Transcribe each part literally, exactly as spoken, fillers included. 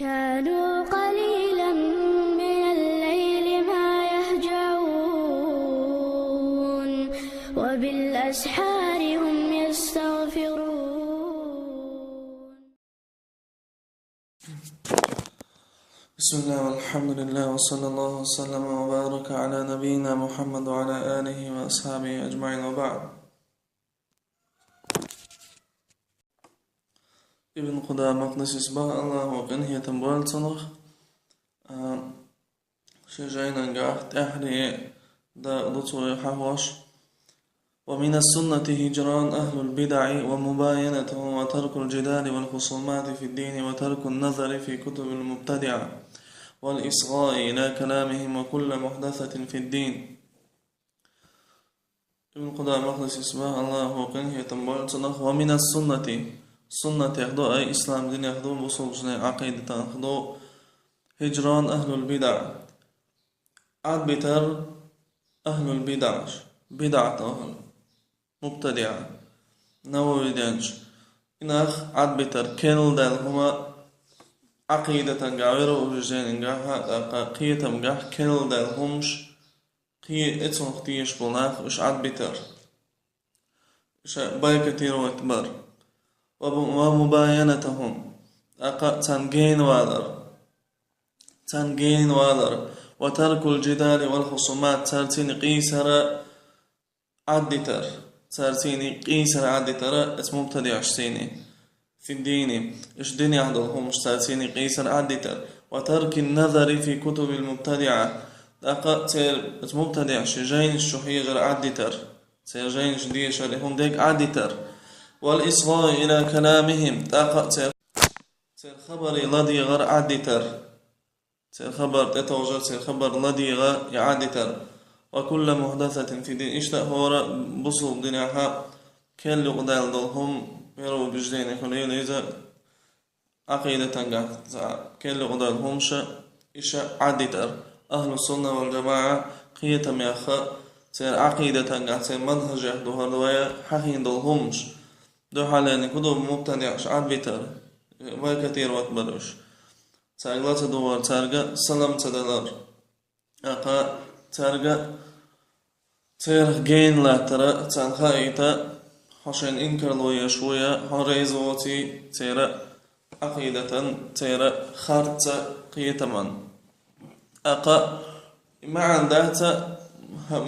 كانوا قليلا من الليل ما يهجعون، وبالأسحار هم يستغفرون. بسم الله والحمد لله وصلى الله وسلم وبارك على نبينا محمد وعلى آله وأصحابه أجمعين وبعد. Ибн Къудама Макъдисис баха, Аллаху къинхетам бола цунах, а, ши жайнангахь тӀаьхьарий да дуцуй хьахош. ومن السنة هجران أهل البدع ومباينتهم وترك الجدال والخصومات في الدين وترك النظر في كتب المبتدعة والإصغاء إلى كلامهم وكل محدثة في الدين. Ибн Къудама Макъдисис баха, Аллаху къинхетам бола цунах, ومن السنة, суннатех ду, ай, ислам динех ду, бусулба жинай Ӏакъидатанах ду, هجران أهل البدع, Ӏадбитар ахӀлул бидӀаш, бидӀат ахӀл, мубтадиӀа, Навави денчу. И нах Ӏадбитар, керла даьлла хӀума, Ӏакъидатангахь, вероубежденингахь, тӀаккха кхетамгахь керла даьлла хӀумаш, кхе-, эцунах тешаш болу нах уьш Ӏадбитар. Уьш бойкотировать бар. Ва му-, ва мубаянатахум, тӀаккха царна генавалар. Царна генавалар. Ва таркул джидали вал хусумат, царцийна къийсара Ӏаддитар. Царцийна къийсара Ӏаддитара, эц мубтадиӀашцийна. Фиддини, уьш динехь долу хӀумаш царцийна къийсара Ӏаддитар. Ва таркин назари фи кутубил мубтадиӀа. ТӀаккха церан эц мубтадиӀаш ши жайнаш чу хьежара Ӏаддитар. Церан жайнаш дешар, и хӀума дерг Ӏаддитар. Вал исгӀаи ила каламихим, тӀаккха церан, церан хабаре ладегӀар Ӏаддитар. Церан хабар тӀетовжар, церан хабар ладегӀа и Ӏаддитар. Ва кулла мухдасатин фи дин, иштта а хӀора бусулба динехьа керла юкъадаьлла долу хӀума, вероубеждение хуьлийла иза, Ӏакъидатангахь цхьа керла юкъадаьлла хӀумаш, иша Ӏаддитар. Ахьлу сунна вал джамаӀа кхетамехь, церан Ӏакъидатангахь, церан манхьажехь ду хӀара вай хьахийна долу хӀумаш. Дуьхьаллина кутуб мубтадиӀаш Ӏадбитар, бойкотировать бар уьш. Цаьрга ла ца догӀар, цаьрга салам ца далар. ТӀаккха цаьрга церах гена латтара, царна хаийта, хьо шайна инкарло еш ву я, хьо реза воций церан Ӏакъидатан, церан харцан, кхетаман. ТӀаккха и маьӀна дац, хӀа-,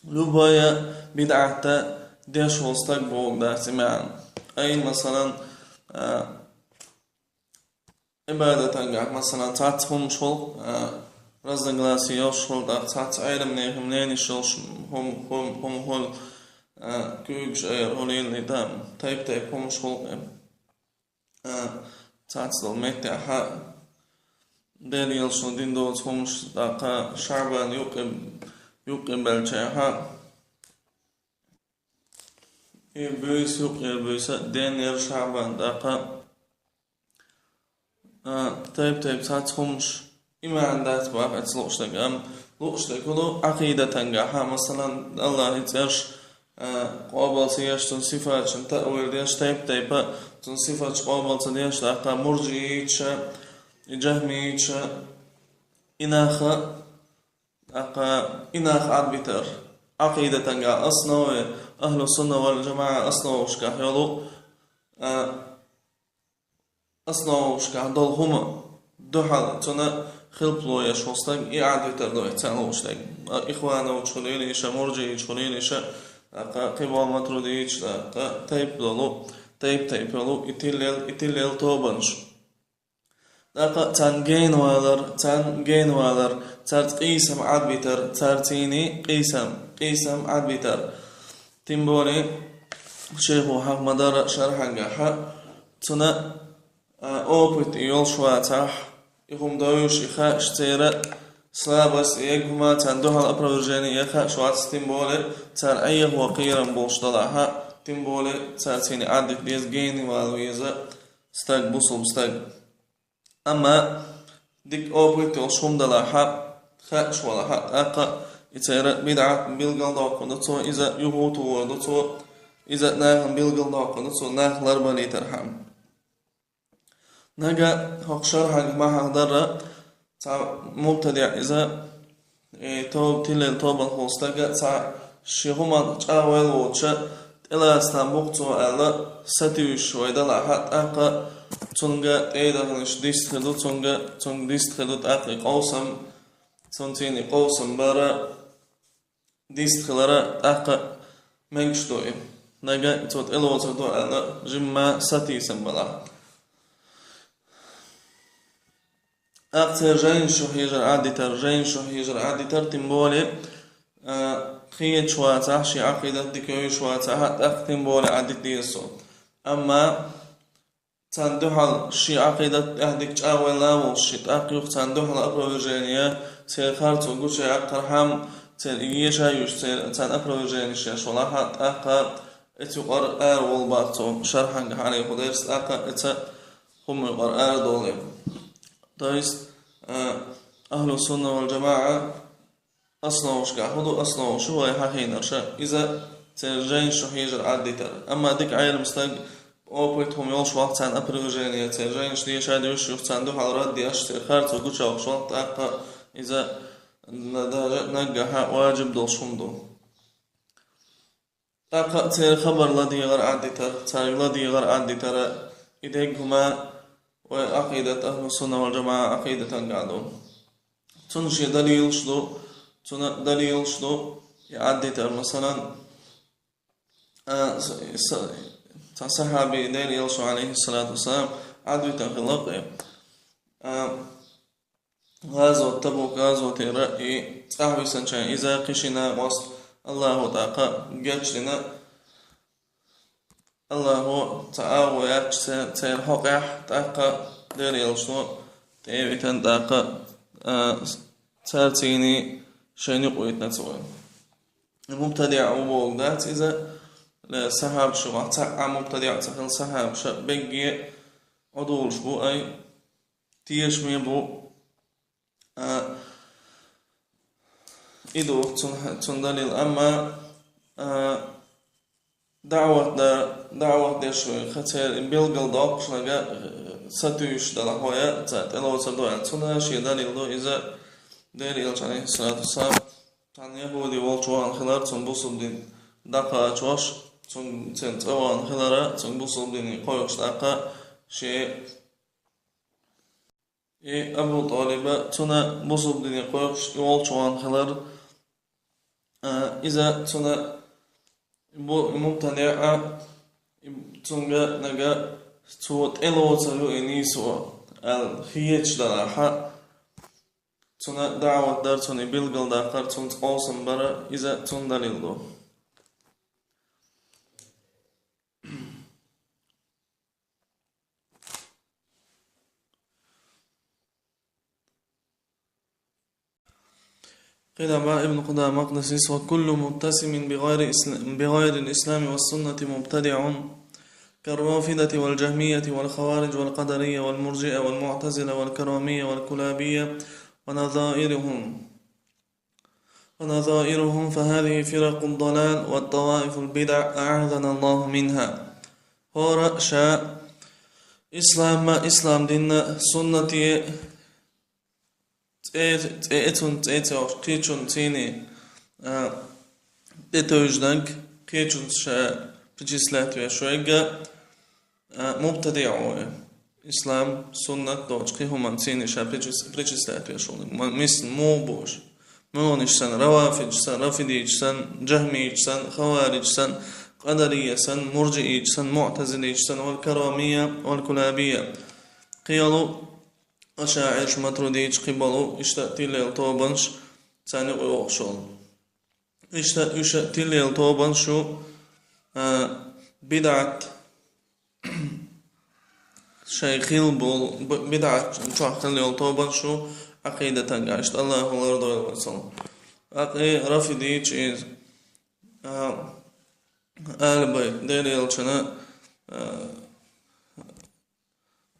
любая бидӀатта деш волу стаг бохург дац и маьӀна. Ай, масалан, а, Ӏибадатангахь, масалан, цхьацца хӀумаш хуьлу, а, разногласия йолуш хуьлу, тӀаккха цхьацца Ӏеламнехан мненеш йолуш хӀума, хӀума, хӀума хуьлу, а, куьйгаш айар хуьлийла, и там, тайп-тайпа хӀумаш хуьлу, а, цхьацца долу меттехь, Делан элчано дина доцу хӀумаш, тӀаккха ШаӀбан юккъе, юккъе баьлчахьа, и буьйса, юккъера буьйса, денна яра ШаӀбан, тӀаккха, а, тайп-тайпа цхьацца хӀумаш, и маьӀна дац боху эцу луъуш дерг. Амма луъуш дерг хӀун ду, Ӏакъидатангахь, масалан, Аллахьан цӀераш, а, къобал ца еш, цуьнан сифаташна таъвил деш, тайп-тайпа цуьнан сифаташ къобал ца деш, тӀаккха мурджииташа, и джахмийташа, и наха, тӀаккха и нах Ӏадбитар. Ӏакъидатангахь, основе, ахьлу сунна вал джамаӀа основашкахь йолу, а, основашкахь долу хӀума дуьхьал, цунна хилпало еш волу стаг, и Ӏадбитар ду эцу луъуш дерг. А, ихвановташ хуьлийла иша, мурджииташ хуьлийла иша, тӀаккха кхиболу матуридиташ, тӀаккха тайп долу, тайп-тайпа йолу, и тилел, и тилел тобанаш. ТӀаккха царна генавалар, царна генавалар, цаьрца къийсам Ӏадбитар, цаьрцийна къийсам, къийсам Ӏадбитар. Тем более, шайхо хьахма дара шархьангахьа, цуьнан, а, опыт и йолуш вацахь, и хӀума дойуш, и хаьаш церан слабость, и эггума царна дуьхьал опровержение ян хаьаш вац, тем более, цара Ӏехо кхерам болуш далахьа, тем более, цаьрцийна Ӏаддита деза, генавала веза стаг, бусулба стаг. Амма дика опыт йолуш хӀума далахьа, хаьаш валахьа, тӀаккха и церан бидӀат билгалдоккхур ду цо, иза юхатухур ду цо, иза нахана билгалдоккхур ду цо, нах ларбалийтархьама. Нага хӀокху шархьанга ма хьахдарра, цхьа мубтадиъ иза, э, тов-, тилел тобанхо стага цхьа ши хӀуманна чӀагӀвелла воцуша, тӀелаца там бу-кх цо аьлла, сатуьйсуш вай далахь, тӀаккха цунга тӀедаханаш дист хир ду, цунга, цунга дист хир ду тӀаккха и къовсам, цунна цуьнан и къовсам бара дист хилара тӀаккха мегаш ду и. Нага цо тӀелоцур ду аьлла, жимма сатийсам балахь. ТӀаккха церан жайнаш чу хьежар Ӏадитар, жайнаш чу хьежар Ӏадитар, тем более, а, кхеташ вацахь, шен Ӏакъидат дика йовзуш вацахь, тӀаккха тем более Ӏадита деза цо. Амма царна дуьхьал шен Ӏакъидат тӀехь дика чӀагӀвелла а волуш, шен тӀаккха юха царна дуьхьал опровержение, церан харцо гучуяккхархьама, церан еша а юьйш, церан, царна опровержение еш волахь, тӀаккха эца юкъара ара волу бац цо, шархьанга хьалха хӀун дерс, тӀаккха эца хӀума юкъара ара долу. То есть, а, ахьлу сунна вал джамаӀа основашкахь хӀун ду, основаш вай хьахийнарша, иза церан жайнаш чу хьежар Ӏадитар. Амма дика Ӏелам стаг, опыт хӀума йолуш вац, царна опровержение, церан жайнаш деша а доьшуш, юха царна дуьхьал рад деш, церан харцо гучуйоккхуш вац, тӀаккха иза на-, даже наггахь важиб долуш хӀума ду. ТӀаккха церан хабар ладегӀар Ӏадитар, цаьрга ладегӀар Ӏадитара, и дерг хӀума вай Ӏакъидат, ахьлу сунна вал джамаӀа Ӏакъидатан гӀа ду. Цунна шен далилаш ду, цунна далилаш ду, и Ӏадитар, масалан, а, с-, с-, цхьа сахьаби, Делан Элчано, алейхиссалату вассалам, Ӏадвитина хилла-кх и. А, гӀазот, Табук гӀазотера и цӀахь висинчарна иза кхин ши накъост Аллахо тӀаккха гечдина. Аллахо цхьа агӀо яьлча церан хьокъехь, тӀаккха Делан Элчано тӀе а витина, тӀаккха, а, цаьрца шайна юкъа витина цо. Мубтадиъ ву бохург дац иза, сахьабаш юкъахь цхьа а мубтадиъ ца хилла, сахьабаша бегге ӀодугӀуш бу, ай, тешаме бу, а, и ду цун, цун далил. Амма, а, даӀват да-, даӀват деш вай, хьан церан билггал доккхуш нага, а, сатуьйсуш далахь вай, царна тӀелоцур ду аьлла. Цунна шен далил ду иза, Делан Элча, алейхиссалату вассалам, цхьана яхӀуди волчу вахана хилар, цунна бусалба дин дӀакхачош, цунна, цуьнан цӀа вахана хилара, цунна бусалба дине кхойкхуш тӀаккха шен И Абу ТӀалиба цунна бусалба дине кхойкхуш и волчу вахана хилар, а, иза цунна бу-, мубтадиъ а, и цунга нага цо тӀелоцур ю и нийсо аьлла хеташ далахь, цунна даӀват дар, цунна и билгалдаккхар, цунца къовсам бар, иза цунна далил ду. قيل عن ابن قدامة المقدسي: وكل متسم بغير إسل-، بغير الإسلام والسنة مبتدع، كالرافضة والجهمية والخوارج والقدرية والمرجئة والمعتزلة والكرامية والكلابية ونظائرهم، ونظائرهم، فهذه فرق الضلال والطوائف البدع، أعاذنا الله منها. ХӀора ша ислам а, ислам дин а, суннате цӀе-, цӀе-, цунна цӀе ца вахча кхечунна цӀийне, а, тӀетевжинарг, кхечунца ша причислять веш верг а, а, мубтадиъ ву. Ислам, суннат долчу кхин хӀуманна цӀийне ша причис-, причислять веш волу. Ма-, мис-, муха бу уьш? Муьлханаш санна, равафидаш санна, рафидиташ санна, джахмиташ санна, хаваридаш санна, къадария санна, мурджииташ санна, муътазилиташ санна, вал карамия, вал кулабия. Кхин йолу ашаӀираш, матуридиташ, кхин болу иштта тилел тобанаш, царна юкъа йогӀуш волу. Иштта уьш тилел тобанаш ю, а, бидӀат шайн хилла болу, б-, бидӀат чохь хилла йолу тобанаш ю, Ӏакъидатан гӀа, иштта Аллахо лардойла вай цунах. ТӀаккха и рафидиташ иза, а, Ахьлу Байт, Делан Элчана, а,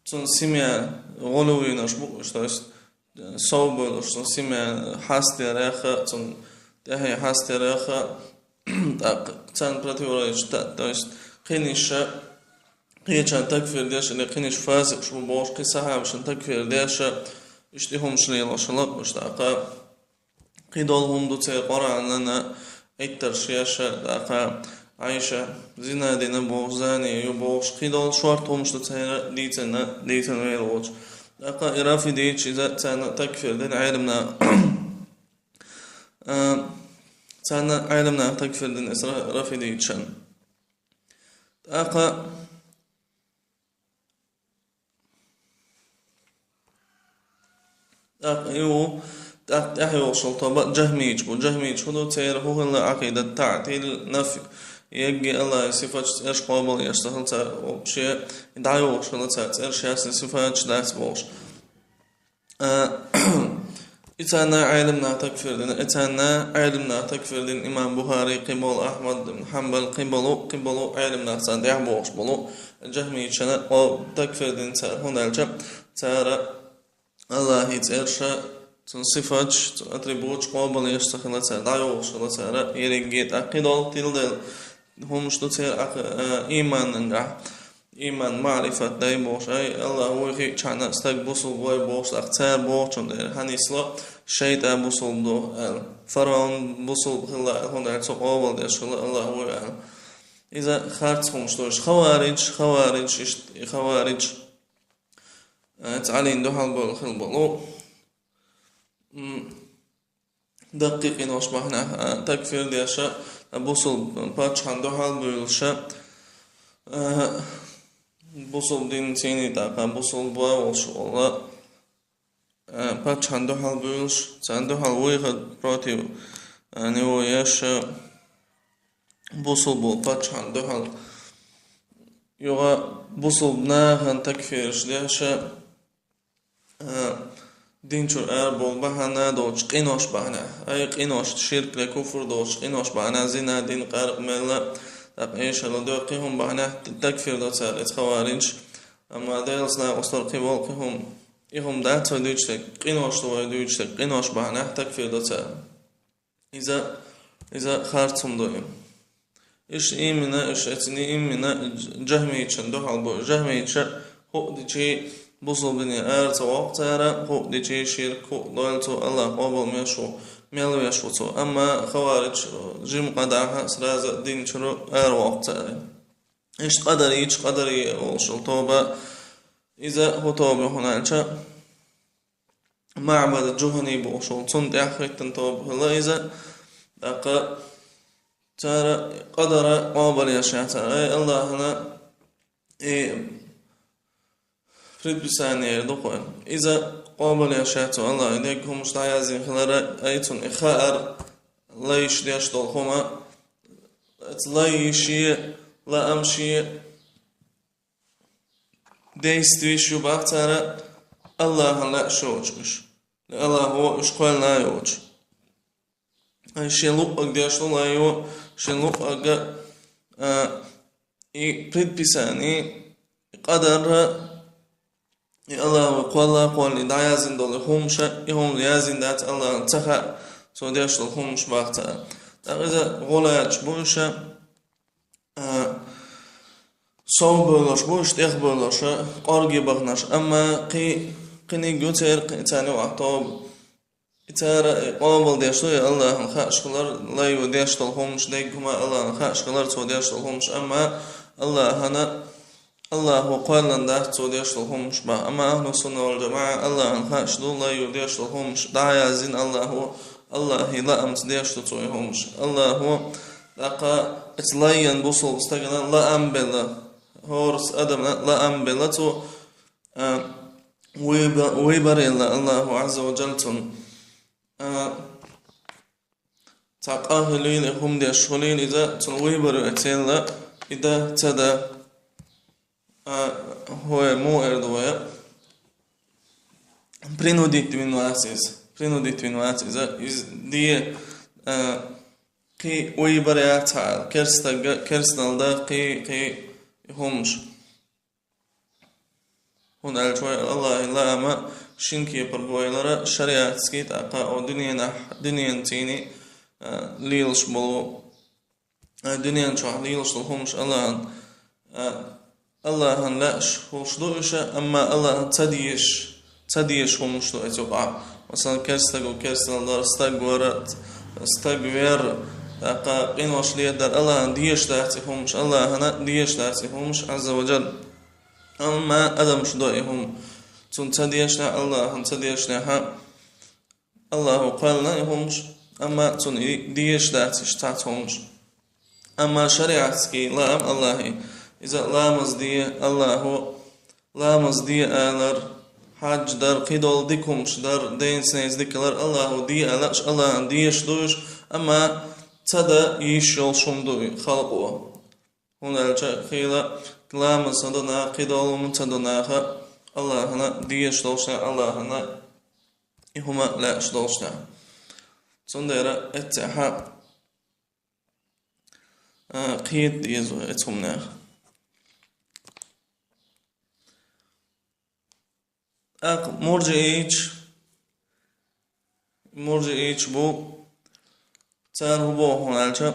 цуьнан семья гӀулувинаш бу уьш, то есть, э, совбевллаш, цуьнан семья хьастаярех а, цуьнан тӀаьхье хьастаярех а, тӀаккха царна противоречить, то есть, кхин иштта, кхечан такфир деш, или кхиниш фасикъаш бу бохуш, кхин сахьабашна такфир деш, иштта хӀумаш лелош хилла уьш. ТӀаккха кхидолу хӀума ду церан Къуръанана Ӏиттарш еш, тӀаккха Ӏайша зина дина бохуш, зани ю бохуш, кхидолу шорта хӀумаш ду церан дийцина, дийцина вер волчу. ТӀаккха и рафидийча иза царна такфир дина Ӏеламнаха. А, царна Ӏеламнаха такфир дина иза ра-, рафидийчан. ТӀаккха, тӀаккха и ву, тӀаккха тӀаьхьа йогӀуш йолу тоба джахмийча бу. Джахмийча хӀун ду, церан хӀун хилла Ӏакъидат, таътил, нафи, егги Аллахьан сифаташ цӀераш къобал еш ца хилла цара, вообще дӀайогӀуш хилла цара, цӀераш ясни сифаташ дац бохуш. А, и царна Ӏеламнаха такфир дина, и царна Ӏеламнаха такфир дина имам Бухари, кхин болу Ахьмад ибн Хьанбал, кхин болу, кхин болу Ӏеламнах царна тӀаьхьа бохуш болу, джахмийчана къо-, такфир дина цара, хӀунда аьлча цара Аллахьан цӀераш, цуьнан сифаташ, цуьнан атрибуташ къобал еш ца хилла цара, дӀайогӀуш хилла цара, ерриге тӀаккха кхидолу тиладелла хӀумаш ду церан Ӏакъ-, а, ийманангахь. Ийман, маърифат дай бохуш, ай, Аллахь вуй хиъчахьана стаг бусулба вай бохуш, тӀаккха цара бохучунна тӀера хьан нисло, шайтӀа бусулба ду аьлла. ФаргӀавн бусулба хилла аьлла, хӀунда аьлча цо къобал деш хилла Аллахь вуй аьлла. Иза харц хӀумаш ду уьш. Хаваридж, хаваридж, иштта и хаваридж, а, цхьа Ӏалин дуьхьал болу хила болу. М, даккхий къинош бахьанехь, а, такфир деш, а, бусулба паччахьан дуьхьал буьйлуш, а, бусулба динан цӀийний тӀаккха бусулба вай волуш волу, а, паччахьан дуьхьал буьйлуш, царна дуьхьал выход против, а, него еш, а, бусулба волу паччахьан дуьхьал. Юха бусулба нахана такфираш деш, а, дин чуьра ара болу бахьана долчу къинош бахьанехь. Ай, къинош, ширк я куфр долчу къинош бахьанехь, зина, дин, къаркъа, мелла, тӀаккха эшарла доьху кхин хӀума бахьанехь, т-, такфир до цара, эца хаваридж. Амма Делаца накъосталла кхин волу кхин хӀума, и хӀума дац вай дуьйцуш дерг, къинош ду вай дуьйцуш дерг, къинош бахьанехь такфир до цара. Иза, иза харц хӀума ду и. Иштта имина, иштта эцна имина, дж-, джахмийчун дуьхьал бу. Джахмийча хӀуъ дичи бусулба дине ара ца воккху цара, хӀуъ дичи ширк, хӀуъ дойла цо, Аллахь къобал меш ву, мел веш ву цо. Амма хаваридж, жима къадахьа, сразу дин чуьра ара воккху цара. Иштта къадарийча, къадарий волуш тоба, иза хӀун тоба ю хӀунда аьлча, МаӀбад Джухани бохуш волу, цунна тӀаьхьа хӀиттина тоба хилла иза. ТӀаккха цара къадара къобал еш яц цара. Ай, Аллахьана и предписание ду кхуьн. Иза къобал еш яц цо, Аллахьан дерг хӀумаш дӀаяздина хилара, ай, цунна и хаар, лайш деш долу хӀума, оцу лайше, лаамше, действиеш ю бах цара Аллахьан лаьаш йоцуш уьш. Аллахьо уьш кхоьллина йоцуш. Ай, шен луъаг деш ду лайо, шен луъага, а, и предписание, и къадарра, и Аллахьо кхолла, кхолла и дӀаяздина долу хӀумаша, и хӀума яздина дац Аллахьан ца хаьа, цо деш долу хӀумаш бах цара. ТӀаккха иза гӀулачаш бу уьш, а, сов бевлларш бу уьш, тӀехбевлларш, кӀорге баханарш, амма кхин, кхиниг ю церан, кхин царна юкъахь тоба. И цара, э, къобал деш ду, и Аллахьан хууш хилар, лайо деш долу хӀумаш, дерриг хӀума Аллахьан хууш хилар, цо деш долу хӀумаш, амма Аллахьана, Аллахьо кхоьллина дац цо деш долу хӀумаш бах. Амма ахьлу сунна вал джамаӀа Аллахьан хууш ду, лайо деш долу хӀумаш дӀаяздина Аллахьо, Аллахьан лаамца деш ду цо и хӀумаш. Аллахьо тӀаккха оцу лайина бусулба стагана лаам белла, хӀорас адамна лаам белла цо, а, выб-, выбор елла Аллахьо Ӏазза ва Джалла цунна. А, цхьа къа хуьлийла, хӀума деш хуьлийла иза, цунна выбор ю оцу елла, и да, ца да, а, хӀой, муха эр ду вай. Принудить вина вац иза. Принудить вина вац иза. Иза де, а, кхин выбор яц цхьа, керстага, керстанал да, кхин, кхин хӀумаш. ХӀунда аьлча вай Аллахьан лаама шина кепара бу вай лара шариатский, тӀаккха о дуьненахь, дуьненан цӀийний, а, лелаш болу, а, дуьнен чохь лелаш долу хӀумаш Аллахьан, а, Аллахьан лаьаш хӀумаш ду уьш, амма Аллахьан ца дезаш, ца дезаш хӀумаш ду эцу юкъахь. Масала, керста стаг ву, керстанал дар, стаг вар, стаг вер, тӀаккха къинош леладар, Аллахьан дезаш дац и хӀумаш, Аллахьана дезаш дац и хӀумаш, Ӏазза ва Джалла. Амма адамаш до и хӀума. Цунна ца дезаш, Аллахьана ца дезаш, Аллахьо кхоьллина и хӀумаш, амма цунна и дезаш дац уьш цхьацца хӀумаш. Амма шариатский лаам Аллахьан, иза ламаз де, Аллахьо ламаз де алар, хьаж дар, кхидолу дика хӀумаш дар, денца-ненца дика хилар, Аллахьо де алар, Аллахьан дезаш ду уьш, амма ца дан йиш йолуш хӀума ду и халкъо. ХӀунда аьлча хила ламаз ца до наха, кхидолу хӀума ца до наха, Аллахьана дезаш долуш, Аллахьана и хӀума лаьаш долуш. Цундела эццехь а, кхета деза эцу хӀуманех. ТӀаккха муржиич, муржиич бу, цара хӀун боху аьлча,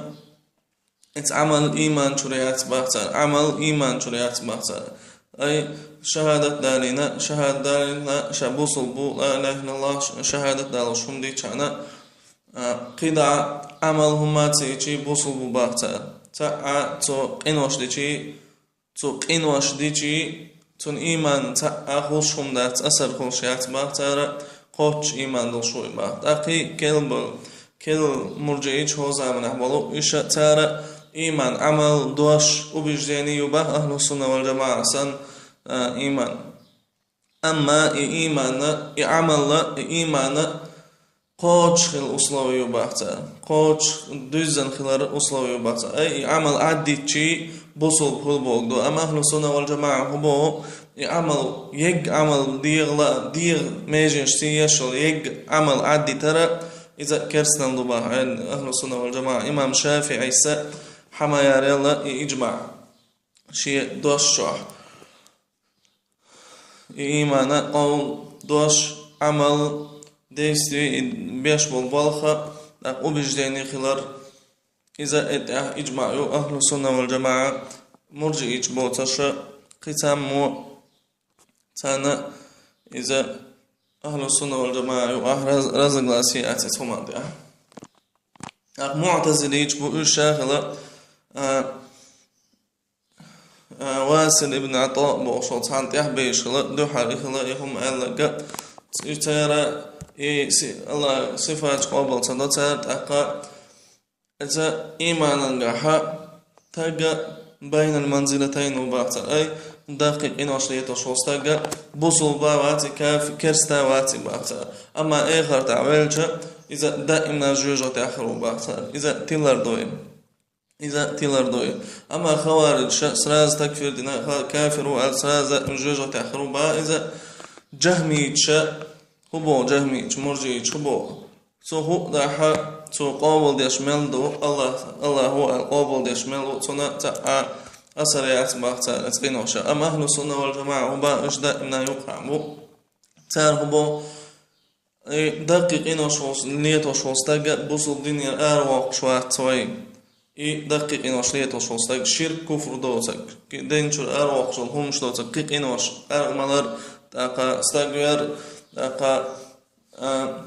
эцу Ӏамал ийман чуьра яц бах цара, Ӏамал ийман чуьра яц бах цара. Ай, шахадат далийна, шахадат далийна, ша бусулба бу, ла илаха иллаллах, шахадат далош хӀума дичхьана, а, кхидӀа Ӏамал хӀума ца йичи бусулба бу бах цара. Цхьаъ а цо къинош дичи, цо къинош дичи, цунна ийман цхьаъ а хуьлуш хӀума дац, асар хуьлуш яц бах цара, кхоччуш ийман долуш ву и бах. ТӀаккха кхин а керла бу, керла муржиич хӀокху заманахь болу, уьш а цара ийман, Ӏамал, дош, убеждение ю бах ахлу сунна вал джамаӀа санна, а, ийман. Амма и ийманна, и Ӏамалла, и ийманна кхочуш хила условие ю бах цара. Кхочуш дуьззина хилар условие ю бах цара. Ай, и Ӏамал Ӏаддитчи бусулба хуьлу бохург ду. Амма ахлу сунна вал джамаӀа хӀун боху, и Ӏамал, егга Ӏамал дегӀала, дегӀа меженаш сий еш йолу егга Ӏамал Ӏаддитара, иза керстанал ду бах, ахлу сунна вал джамаӀа. Имам ШафиӀис хьа ма ярелла и иджмаӀ шен дош чохь. И иймана къовл, дош, Ӏамал, действие, и беш болу балха, тӀаккха убеждение хилар, иза и тӀехь иджмаъ ю ахлу сунна вал джамаъа, муржиич боцурша, кхин цхьаммо царна иза ахлу сунна вал джамаъа ю, ахь раз-, разногласие яц эцу хӀуманна тӀехь. ТӀаккха муътазилич бу уьш ша хила, а, А, Васил ибн ГӀатаъ бохуш волу цхьанна тӀехь бевзаш хила, дуьххьара и хила, и хӀума аьлларг. И цара, и си-, Аллах сифаташ къобал ца до цара, тӀаккха иза ийманангахьа тагга байнал манзилатайн ву бах цара. Ай, даккхий къинош летош волу стагга бусулба вац и, кафи-, керста вац и бах цара. Амма эхартахь велча, иза даимна жоьжахатехь хир ву бах цара. Иза тилар дой. Иза тилар дой. Амма хавариджаша сразу такфир дина, ха-, кафир ву аьлла, сразу жоьжахатехь хир ву бах иза. Джахмийташа хӀун боху, джахмийташ, муржийташ хӀун боху? Цо хӀуъа дахьа, цо къобалдеш мел ду, Аллах, Аллах ву аьлла къобалдеш мел ву, цунна цхьа а асар яц бах цара эцу къиноша. Амма ахлу сунна вал джамаъа хӀун бах, уьш даимна юккъехь бу. Цара хӀун боху? И даккхий къинош волу, летош волу стаг бусулба динера аравоккхуш вац вай. И даккхий къинош летош волу стаг ширк, куфр доцург, дин чуьра аравоккхуш волу хӀуманаш доцург, кхин къинош, аргӀамалар, тӀаккха стаг вер, тӀаккха, а,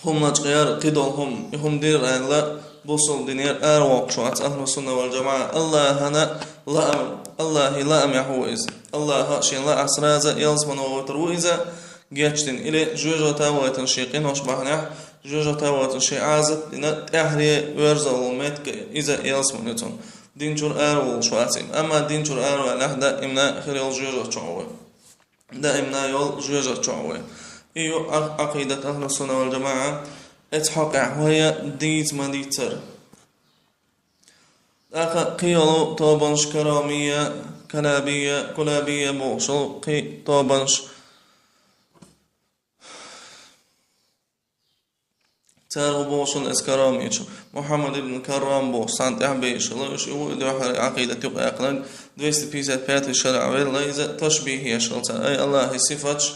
хӀума лачкъаяр, кхидолу хӀума, и хӀума дира аьлла, бусулба динера аравоккхуш вац ахлу сунна вал джамаъа. Аллахьана лаам, Аллахьан лаамехь ву иза. Аллахьа шен лаахь сразу ялсамане войтур ву иза, гечдина. Или жоьжахата войтина шен къинош бахьанехь, жоьжахата войтина шен Ӏазап дина, тӀаьхьаре верза волу меттиг иза ялсамане ю цунна. Дин чуьра араволуш вац и. Амма дин чуьра араваьллехь, даимна хир йолу жоьжахати чохь ву и. Даимна йолу жоьжахати чохь ву и. И ю Ӏа-, Ӏакъидат ахлу сунна вал джамаъа, эцу хьокъехь вай дийца ма дийцара. ТӀаккха кхин йолу тобанаш каромия, калабия, кулабия бохуш йолу кхин тобанаш. Цара хӀун боху шуна эцу каромичу? Мухьаммад ибн Каррам боху, цхьанна тӀехь бевзаш хила, уьш и ву и дуьххьара Ӏакъидат юкъа яьккхинарг, двести пятьдесят пятый шарӀ велла, иза ташбихь еш хила цара. Ай, Аллахьан сифаташ,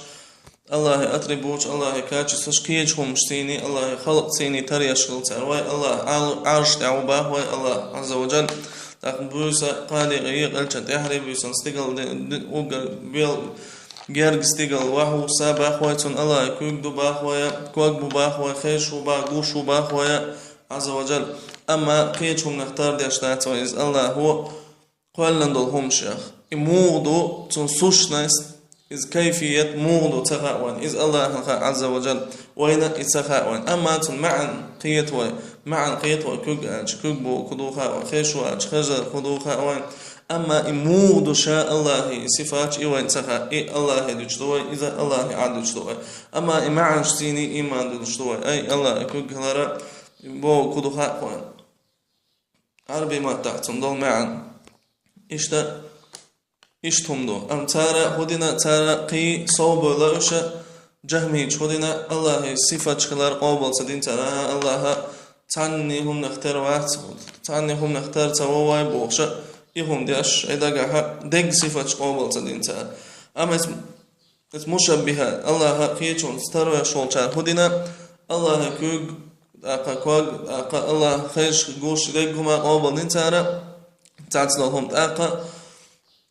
Аллахьан атрибуташ, Аллахьан качестваш кхечу хӀуманаш цийний, Аллахьан халкъ цийний тара еш хила цара. Вай Аллахь Ӏар-, Ӏарш тӀехь ву бах, вай Аллахь, Ӏазза ва Джалла, ТӀаккха буьйса кхале а, йиӀига элчан тӀехьаре буьйсан стигал де, де, уггар бел герга стигал вахьуса бах вай, цунна Аллахьа куьг ду бах вай, ког бу бах вай, хезаш ву бах, гуш ву бах вай, Ӏазза ва Джалла. Амма кхечу хӀуманах тардеш дац вай иза Аллахьо кхоьллина долу хӀуманашех. И муха ду, цуьнан сущность, иза кайфият муха ду ца хаьа вайна. Иза Аллахьана хаьа, Ӏазза ва Джалла, вайна и ца хаьа вайна. Амма цуьнан маьӀна кхета вай, маьӀна кхета вай, куьг аьлча куьг бохург ду хаьа вайна, хезаш ву аьлча хезарг хӀун ду хаьа вайна. Амма и муха ду ша Аллахьан и сифаташ, и вайна ца хаьа. И Аллахье дуьтуш ду вай, иза Аллахье Ӏадуьтуш ду вай. Амма и маьӀнаш цӀена ийман дуьллуш ду вай. Ай, Аллахьан куьг хилар бохург хӀун ду хаьа вайна. Ӏарбийн маттахь цуьнан долу маьӀна. Иштта, иштта хӀума ду. Амма цара хӀун дина, цара кхин совбевлла уьш, джахмийча хӀун дина, Аллахьан сифаташ хилар къобал ца дина цара, Аллахь цхьанне хӀуманах тера вац, цхьанне хӀуманах тера ца во вай бохуш, и хӀума деш, шайн дагахь дерриг сифаташ къобал ца дина цара. Амма эс Иза мушаббихьа, Аллахьа кхечунца тара веш волчара хӀун дина, Аллахьа куьг, тӀаккха ког, тӀаккха Аллахь хезаш гуш дерриг хӀума къобал дина цара, цхьацца долу хӀума тӀаккха.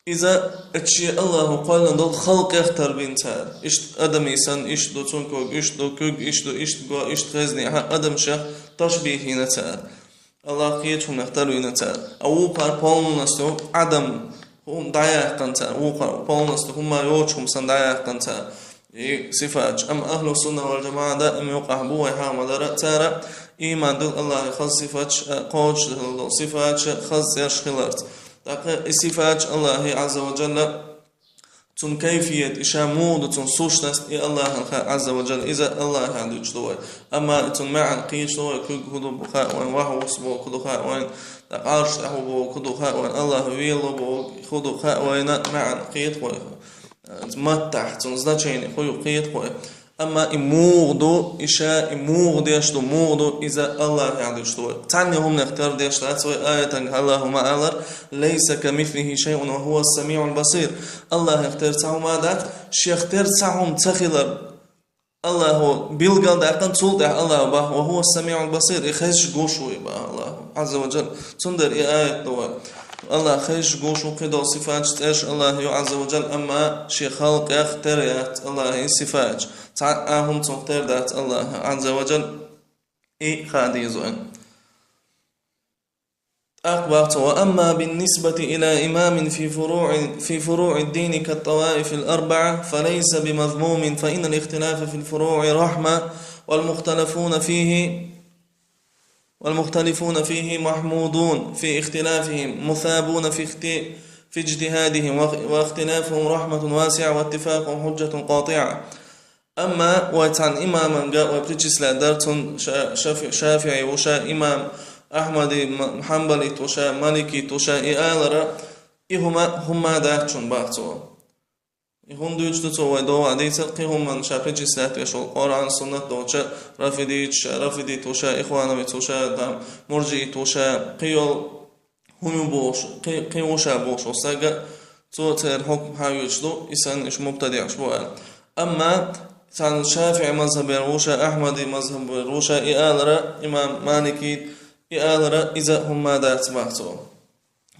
Иза эцу шен Аллахьо кхоьллина долу халкъех тара бина цара. Иштта адамийн санна, иштта ду цуьнан ког, иштта ду куьг, иштта ду, иштта го, иштта хезнехьа адамашех ташбихь йина цара. Аллахь кхечу хӀуманах тара вина цара. А вукхара полностью Ӏадам хӀума дӀаяьккхина цара, вукхара полностью хӀума йоцуш хӀума санна дӀаяьккхина цара. И сифаташ. Амма ахьлу сунна вал джамаӀа даим юкъахь бу вай хьамадар а цара, ийман дилла Аллахьан хаза сифаташ, а, кхочушдала долу сифаташ хаза цӀераш хиларца. ТӀаккха и сифаташ Аллахьан Ӏазза ва Джалла Цуьнан кайфият, и ша муха ду, цуьнан сущность, и Аллахьана хаьа, Ӏазза ва Джалла, иза Аллахье дуьтуш ду вай. Амма и цуьнан маьӀна кхеташ ду вай, куьг хӀун ду хаьа вайна, ваха ву бохург хӀун ду хаьа вайна, тӀаккха Ӏарш тӀехь ву бохург хӀун ду хаьа вайна, Аллахь велла бохург хӀун ду хаьа вайна, маьӀна кхета вай. Маттахь, цуьнан значение хӀун ю кхета вай. Амма и муха ду, и ша и муха деш ду, муха ду, иза Аллахье дуьтуш ду вай. Цхьанне хӀуманах тера деш дац вай, аятан Аллахьо ма аллара: «Лайса камислихи шайъун ва хӀува ас-самиъул басир». Аллахьах тера цхьа хӀума дац, шех тера цхьа хӀума ца хилар. Аллахьо билгалдаьккхина, цул тӀаьхьа Аллахьо бах: «Ва хӀува ас-самиъул басир», и хезаш гуш ву и бах Аллахьо, Ӏазза ва Джалла. Цундела и аят ду вай. Аллахь хезаш гуш ву, кхидолу сифаташ, цӀераш Аллахьан ю, Ӏазза ва Джалла, амма шен халкъех тера яц Аллахьан сифаташ. Цхьа а хӀума цунах тера дац Аллахьа, Ӏазза ва Джалла, и хаа деза вайна. ТӀаккха бах цо: «Ва амма бин-нисбати ила имамин фи фуруъи, фи фуруъи д-дини кат-таваифил арбаъа, фа лайса би мазмумин, фа иннал ихтилафа фил фуруъи рахьма, вал мухталифуна фихи, вал мухталифуна фихи махьмудун фи ихтилафихим, мусабуна фи ихти-, фи иджтихадихим, ва, ва ихтилафухум рахьматун васиъа, ва иттифакухум хьуджжатун къатиъа». Амма вай цхьана имаманга вай причислять дара цунна, ша-, шафи-, шафиӀи ву ша, имам Ахьмади м-, хьанбалит ву ша, маликит ву ша, и алара, и хӀума, хӀума дац шуна бах цо. И хӀума дуьйцуш ду цо вай догӀа дийцар, кхин хӀуманна ша причислять веш волу, Къуръан, суннат долча, рафидит ша, рафидит ву ша, ихвановец ву ша, там, мурджиит ву ша, кхин йолу хӀума ю бохуш, кхин, кхин ву ша бохуш волу стаг, цо церан хьукм хьан йоьдуш ду, и санна уьш мубтадиъаш бу аьлла. Амма цхьана шафиӀи мазхабера ву ша, Ахьмади мазхабера ву ша, и алара, имам Маликит, и алара, иза хӀума дац бах цо.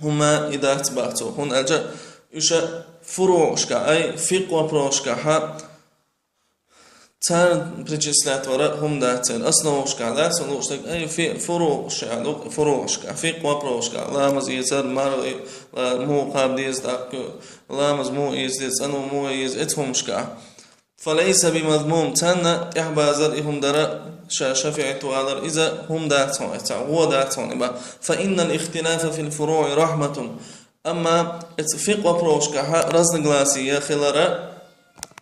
ХӀума и дац бах цо. ХӀунда аьлча уьш фуруъашкахь, ай, фикъхӀ вопросашкахь, царна причислять вара хӀума дац церан. Основашкахь дац, лууш стаг, ай, фи-, фуруъаш аьлла ду, фуруъашкахь, фикъхӀ вопросашкахь, ламаз эцар, мар-, э, муха кхаба деза, тӀаккха ламаз муха эца деза, цӀано муха еза, эцу хӀумашкахь. Фа лайса би мазмум, царна тӀехьабазар и хӀума дара, ша-, шафиӀит ву алар, иза хӀума дац хьуна, эцахь гӀо дац хьуна и бах. Фа иннал ихтилафа фил фуруъи рахьматун. Амма эцу фикъхӀ вопросашкахь разногласие хилара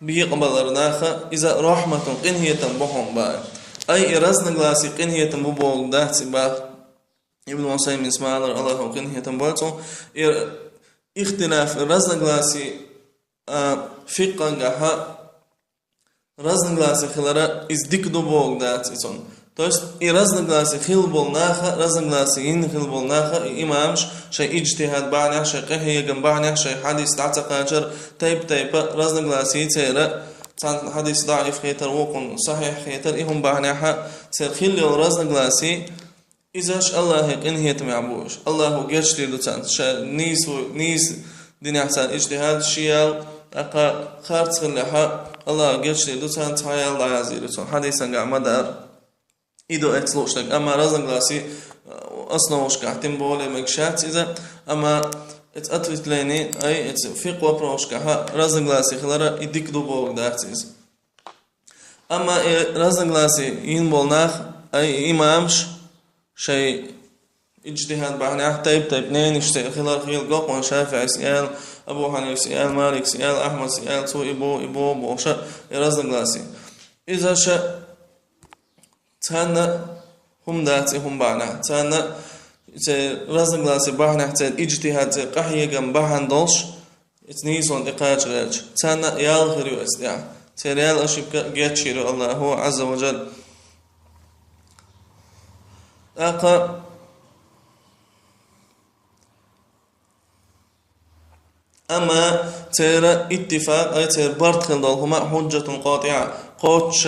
бекъабалар наха, иза рахьматун, къинхетам бу хьуна бах. Ай, и разногласие къинхетам бу бохург дац и бах. Ибн Усаймина ма аллара, Аллахьо къинхетам бойла цунна, и ихтилаф, разногласие, а, фикъхӀангахь разногласие хилара, иза дика ду бохург дац и цунна. То есть, и разногласие хилла болу наха, разногласие йина хилла болу наха, и имамаш шайн иджтихад бахьанехь, шайн къинхьегам бахьанехь, шайн хьадис дӀа ца кхачар, тайп-тайпа разногласие церан, цхьана хьадис даӀиф хетар, вукхунна сахьихь хетар, и хӀума бахьанехь церан хилла йолу разногласие, Изаш Аллахьа къинхетамехь бу уьш. Аллахьо гечдийр ду царна. Ша нийса ву, нийса динехь царна иджтихьад ши ял, тӀаккха харц хиллехьа, Аллахьо гечдийр ду царна, цхьа ял дӀаязйийр ю цунна. Хьадисангахь ма дара. И ду эцу лууш дерг. Амма разногласи, э, основашкахь тем более мегаш яц иза, амма эцу ответлени, ай, эцу фикъхӀ вопросашкахьа разногласи хилара и дика ду бохург дац иза. Амма и разногласи йина болу нах, ай, имамаш, шайн иджтихьад бахьанехь тайп-тайп ненаш церан хилар хила го хьуна, ШафиӀис аьлла, Абу Хьанифас аьлла, Маликас аьлла, Ахьмадас аьлла, цо и бу, и бу бохуша, и разногласи. Иза ша царна хӀума дац и хӀума бахьанехь. Царна церан разногласи бахьанехь, церан иджтихьад, церан къахьегам бахьана долуш, иза нийсонна тӀекхача гӀерташ. Царна ял хир ю иза тӀехь. Церан ял, ошибка гечйийр ю Аллахьо Ӏазза ва Джалла. ТӀаккха, амма церан иттифакъ, ай, церан барт хила долу хӀума хьуджжатун къатӀиӀа, кхоччуш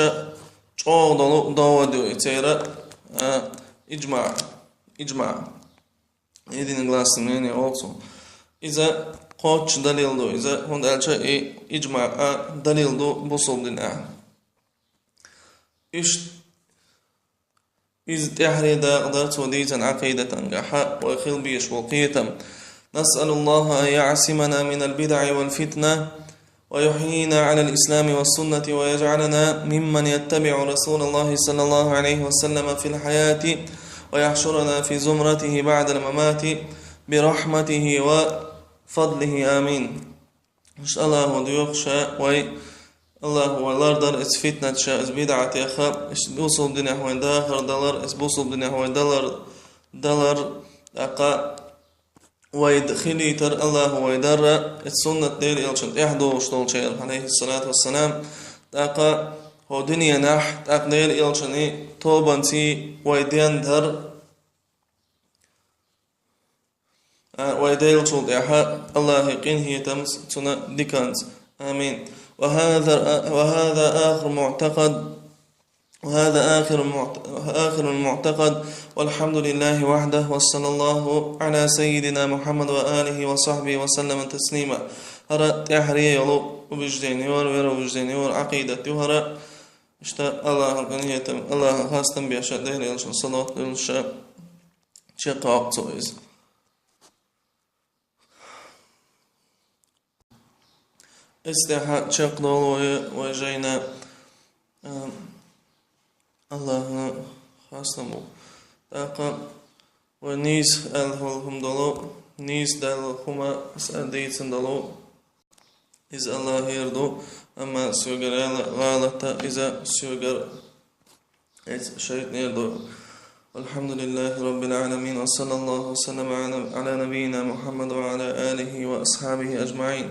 чӀогӀа долу довод ю и церан, а, иджмаъ, иджмаъ. Единогласное мнение олу цо. Иза кхоччуш далил ду, иза, хӀунда аьлча и иджмаъ а далил ду бусулба динехь. Иштта иза тӀаьхьаре дакъа дар цо дийцина Ӏакъидатангахьа, вай хила безаш болу кхетам. نسأل الله أن يعصمنا من البدع والفتنة ويحيينا على الإسلام والسنة ويجعلنا ممن يتبع رسول الله صلى الله عليه وسلم في الحياة ويحشرنا في زمرته بعد الممات برحمته وفضله. آمين. Иш Аллахьо доьху ша вай, Аллахьо вай лардар эцу фитнатех, эцу бидӀатех, эцу бусулба динехь вайн дахар далар, эцу бусулба динехь вай далар, далар, тӀаккха вай д-, хилийтар Аллахьо вай дарра, эцу суннат Делан элчанна тӀаьхьа догӀуш долчеран, Ӏалайхиссалату вассалам, тӀаккха хӀокху дуьненахь, тӀаккха Делан элчанан тобанций вай ден дар, а, вай деллачул тӀаьхьа Аллахьан къинхетамца, цуьнан диканца. Амин. وهذا، وهذا آخر معتقد، وهذا آخر معت-، آخر المعتقد، والحمد لله وحده، وصلى الله على سيدنا محمد وآله وصحبه وسلم تسليما. ХӀара тӀаьхьаре йолу убеждение вара, вероубеждение вара, Ӏакъидат ю хӀара. Иштта Аллахьан къинхетам, Аллахьан хастам беш, Делан элчанна салават лелаш чекхйоккху цо иза. Эцу тӀехь чекхдолу вай, вай жайна, а, Аллахьан хастам бу. ТӀаккха вай нийса аьлла хӀума долу, нийса даьлла хӀума аса дийцина долу. Иза Аллахьера ду, амма соьгара яла гӀалат а, иза соьгара, эцу шайтӀанера ду. الحمد لله رب العالمين، وصلى الله وسلم على، على نبينا محمد وعلى آله وأصحابه أجمعين.